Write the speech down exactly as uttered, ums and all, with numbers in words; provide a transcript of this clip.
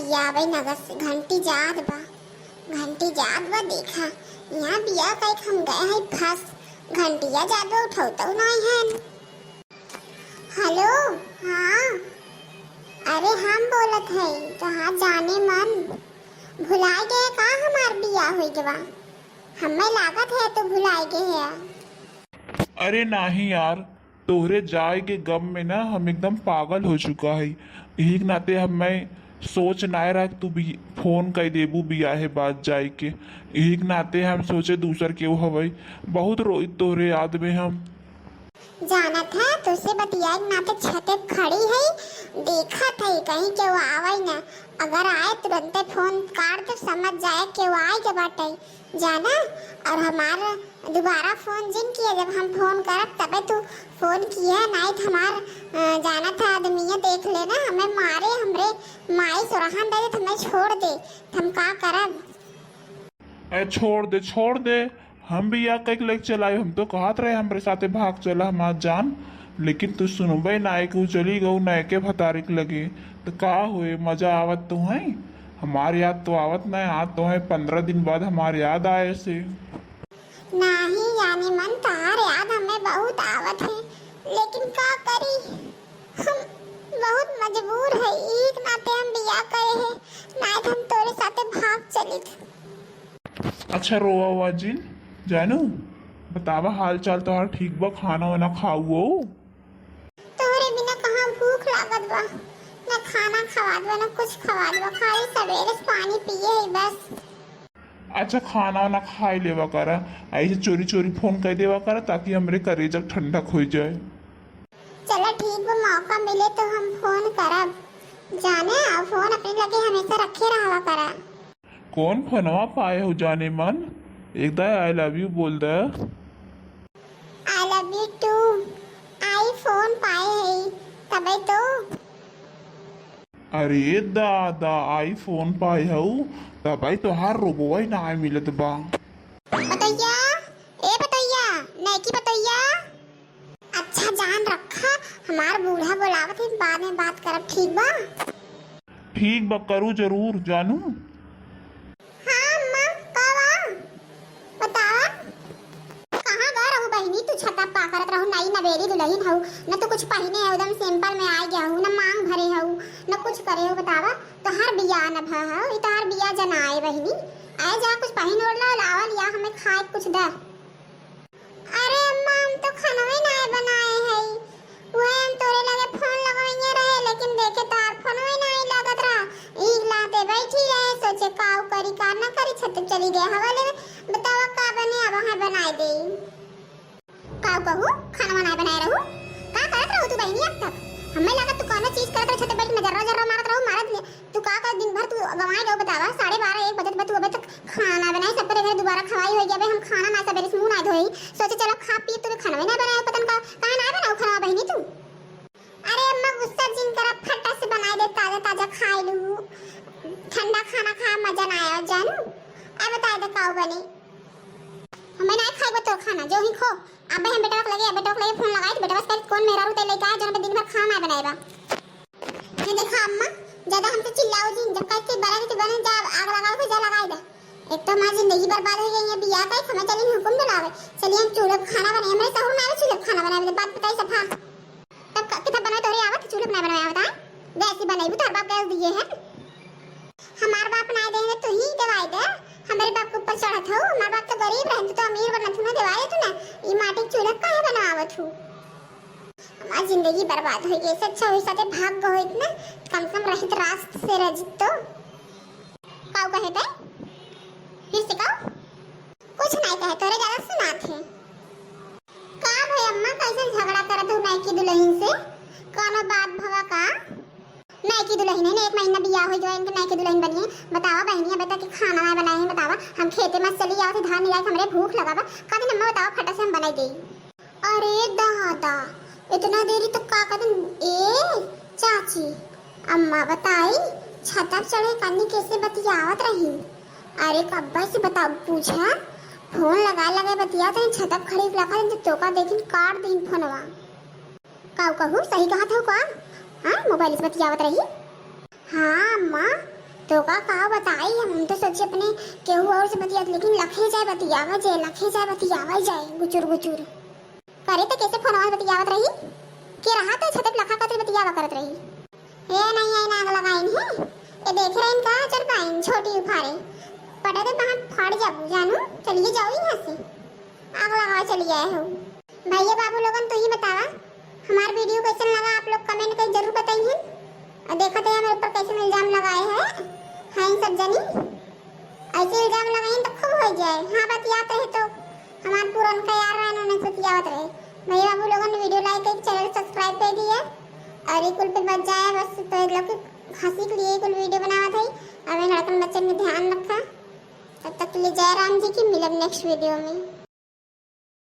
या भाई नगस घंटी जात बा, घंटी जात बा, देखा, यहाँ बिया कइके हम गए हैं फंस, घंटिया जात बा, उठौतौ नाहीं है। हेलो, हाँ, अरे हम बोलत है, कहाँ जाने मन, भुलाए गए का हमार बिया होई गवा, हमें लागत है तू भुलाए गए है। अरे नाहीं यार, तोहरे जाए के गम में ना हम एकदम पागल हो चुका है। यही के नाते हम, मैं सोच नाय रहा कि तू भी फोन कर देबू बियाहे बाद जाए के। यही के नाते हम सोचे दूसर केहू हवई। बहुत रोई तोहरे याद में हम। जानत है, तुझसे बतियाए के नाते छते खड़ी है, देखत है कहीं केहू आवई ना। अगर आए तुरंते फोन काट दे, समझ जाए केहू आए के बाटे। जाना, और हमार दोबारा फोन जिन किया, जब हम फोन करब तबे तू फोन किया, नाहीं तो हमार, अ, जाना था आदमी ये देख लेना, हमें मारे, हमरे माई सोरहन दे दे, तो हमें छोड़ दे, तो हम का करब? ए, छोड़ दे, छोड़ दे, हम बिया कइके लेके चल आई, हम तो कहत रहे हमरे साथे भाग चला हमार जान, लेकिन तू सुनबे ना, एक उ चली गऊ ना एके भतारे के लगे, तो का हुए, मजा आवत तो है। हमार याद तो आवत ना, आज तो है पन्द्रह दिन बाद हमार याद आए से। नाहीं जाने मन, तोहार याद हमें बहुत आवत है, लेकिन का करी, हम बहुत मजबूर है, ई के नाते हम बिया करे है, नाहीं तो हम तोरे साथे भाग चलित। अच्छा रोवा हुआ जिन, जानू, बतावा हाल चाल तोहार ठीक बा, खाना वाना खाऊ हो? तोहरे बिना कहाँ भूख लागत बा, ना खाना खवात बा, ना कुछ खवात बा, खाली सबेरे से पानी पिए है बस। अच्छा, खाना वाना खाई लेवा करा, ऐसे चोरी चोरी फोन कर देवा करा, ताकि हमरे करेजा ठंडक हो जाए। चला ठीक बा, मौका मिले तो हम फोन करब। जाने, आ फोन अपने लगे हमेशा रखे रहवा करा। कौन फोनवा पाए हो जाने मन, एक दाई I love you बोल दे। I love you too। iPhone पाए है, तबे तो। अरे दादा, iPhone पाए हऊ, तबे तोहार रोबोवा ही ना मिलत बा। बतैया, ए बतैया, नैकी बतैया। अच्छा जान रखा, हमार बूढ़ा बोलावत है, बाद में बात करब, ठीक बा? ठीक बा, करू जरूर जानू। हाँ अम्मा, का बा? बतावा। कहाँ गए रहू बहिनी, तू छता पा करत रहू, नई नवेली दुलहिन हऊ, न तो कुछ पहिने हऊ, एकदम simple में आए गया हऊ, न मांग भरे हऊ, न कुछ करे हऊ, बतावा। तोहार बियाह न भा हऊ, ई तोहार बियाह जनाए बहिनी, आए जा कुछ पहिन ओढ़ ला, लावा लिया हमें खाए कुछ द। अरे अम्मा, हम तो खानवे नाय बनाए हई। उहे हम तोरे लगे फोन लगवइये रहे, लेकिन देखे तोहार फोनवे नाय लागत रहा। ई लाते बैठी रहे, सोचे काऊ करी, का ना करी, छत चली गए हवा लेवे। बतावा का बने, अब वहाँ बनाए दे। काऊ कहू, खानवा नाय बनाए रहू? का करत रहू तू बहिनी अब तक? हमें लागत तू कौनो चीज करत रहे, छत बैठ नजर नजर मारत रहू, मारत ले। तू का कर दिन भर तू गंवाए गयो बतावा, साढ़े बारह एक बजत बा तू अबे तक खाना बनाई, सबके घर दोबारा खवाई होई गया, अबे हम खाना ना सबेरे से मुंह ना धोई, सोचे चलो खा पी, तू खाना ना बनाए, पता न का, काहे ना बनाऊ खाना बहिनी तू? अरे अम्मा गुस्सा जिन करा, फटा से बनाए दे, ताजा ताजा खाए लू, ठंडा खाना खा मजा ना आया जानू। अब बताए दे काऊ बने, हमें ना खाए तो खाना जो ही खो। अबे हम बेटवा के लगे, बेटवा के लगे फोन लगाई, तो बेटवा से कही, "कौन मेहरारू ते लइका है, जौन पे दिन भर खाना ना बनाए बा?" ये देखा अम्मा, ज्यादा हमसे चिल्लाओ जिन, जब कहे के बना के बने, जा आग लगाओ, तो जा लगाई दे। एक तो हमारी जिंदगी बर्बाद हो गई है, बियाह का एक समय चली हुकुम बुलावे, चलिए हम चूल्हे पे खाना बनाए, हमारे सहू में आवे चूल्हे पे खाना बनाए, बात बताई सफा। तब क-, कितना बनाए तोहरे आवत, चूल्हे पे ना बनाए आवत, हाँ? गैस ही बनाई, तो हर बाप गैस दिए है। हमार बाप ना दे, तू ही देवाई दे। हमारे बाप के ऊपर चढ़त हो, हमार बाप तो गरीब रहे, तू तो अमीर बनत हो ना, देवाई तू ना। ई माटी के चूल्हा काहे बनावत हो? हमार जिंदगी बर्बाद हो गई, इससे अच्छा हुई साथे भाग गो होइत ना, कम से कम रहित रास्ते से रजित तो। काऊ कहे बे? फिर से काऊ? कुछ नहीं कहे, तोरे ज्यादा सुनात है। का भाई अम्मा, कैसे झगड़ा करत हो नई की दुल्हन से? कोनो बात भवा का? नई की दुल्हन है ना, एक महीना बियाह हो गया, इनके नई की दुल्हन बनी है। बतावा बहिनी, अबे तक के खाना ना बनाए हैं, बतावा। हम खेते में चली आवत है, धान निराई के हमरे भूख लगा बा। का दिन अम्मा बतावा, फटा से हम बनाई देई। अरे दादा, इतना देरी तक का कर दिन? ए चाची, अम्मा बताई, छता पे चढ़े कानी कैसे बतियावत रही? अरे कब्बा से बताओ, पूछा, फोन लगा लगा बतियावत रही, छता पे खड़ी लगा दिन, तोका देखिन काट दिन फोनवा। काऊ कहू, सही कहत हऊ का? हाँ, मोबाइल से बतियावत रही। हाँ अम्मा, तो का, का बताई हम, हम तो सोचे अपने केहू और से बतियात, लेकिन लखे जाए बतियावा जाए, लखे जाए बतियावा जाए, गुचुर गुचुर। करे तो कैसे फोनवा से बतियावत रही? के रहा तो छते पे लखा खातिर बतियावा करत रही। ए नहीं आई, नाग लगाइन है। ये देख रही का चल पाइन छोटी उफारे। पड़े तो वहाँ फाड़ जाबू जानू, चलिए जाओ यहाँ से। आग लगावा चली आए हो। भैया बाबू लोगन, तू ही बतावा, हमार वीडियो कैसन लगा, आप लोग कमेंट करके जरूर बताइए। और देखा तो हमारे ऊपर कैसन इल्जाम लगाए हैं, हैं इन सब जनी। ऐसे इल्जाम लगाइन तो खूब हो जाए। हाँ, बतियात रहे तो हमार पुरनका यार रहन, उन्हें बतियावत रहे। भैया बाबू लोगन, वीडियो लाइक करके चैनल सब्सक्राइब कर दिए और ये कुल पे बच जाए बस। तो लोग की हंसी के लिए कुल वीडियो बनावत है। अब इन लड़कन बच्चन के ध्यान रखा। तब तक के लिए जय राम जी की, मिलब नेक्स्ट वीडियो में।